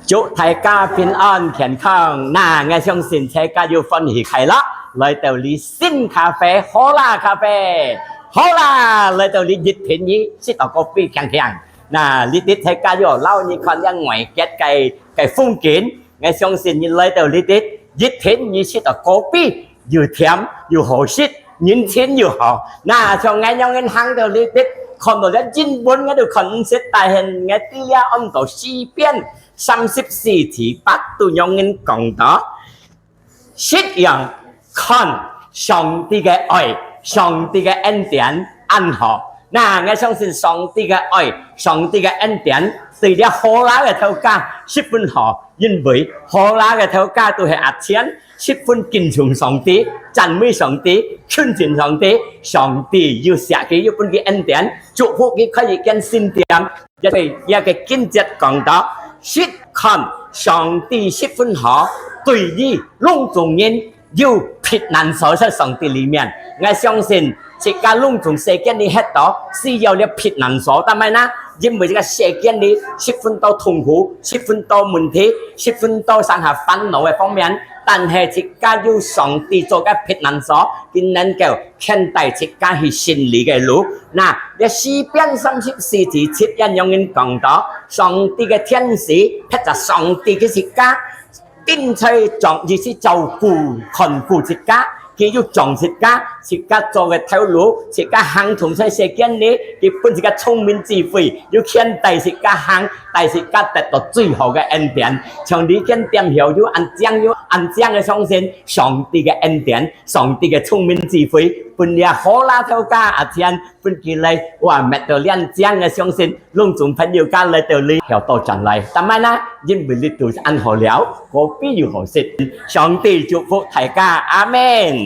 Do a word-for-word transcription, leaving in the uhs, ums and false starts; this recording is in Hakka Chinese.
祝大家平安健康。那，𠊎相信大家又歡喜快樂，來到這新咖啡，好啦咖啡，好啦，來到這一品二，食到咖啡香香。那，這裡大家又摎你看這外界个，个風景，𠊎相信你來到這裡，一品二食到咖啡，又甜又好食，人情又好。那，像𠊎樣人行到這裡，看到這英文𠊎都看毋識，但係𠊎知了，安到詩篇三十四第八都樣人講到， 食樣看上帝个愛，上帝个恩典恁好。那，𠊎相信上帝个愛，上帝个恩典，對這好啦个頭家十分好，因為好啦个頭家都係阿錢，十分敬重上帝，讚美上帝，親近上帝，上帝又惜佢，又分佢恩典，祝福佢開一間新店。 因為這个經節講到，食看上帝十分好，對於攏總人有避難所在上帝裡面。𠊎相信，自家攏總世間裡歇到，需要這避難所，但係呢，因為這个世間裡十分多痛苦，十分多問題，十分多上下煩惱个方面，但係自家有上帝做个避難所，佢能夠牽帶自家去勝利个路。 那，這詩篇三十四第七節樣人講到，上帝个天使，或者上帝个自家，定在掌，意思照顧、看顧自家，佢有掌自家，自家做个頭路，自家行動在世間裡，佢分自家聰明智慧，又牽帶自家行，帶自家得到最好个恩典。像這間店曉有恁靚，有恁靚个相信，上帝个恩典，上帝个聰明智慧，分這好啦頭家阿錢， 分佢來，哇，搣到恁靚个相信，攏總朋友家來到這，曉到轉來。但係呢，因為這都恁好了，咖啡又好食。上帝祝福大家，阿們。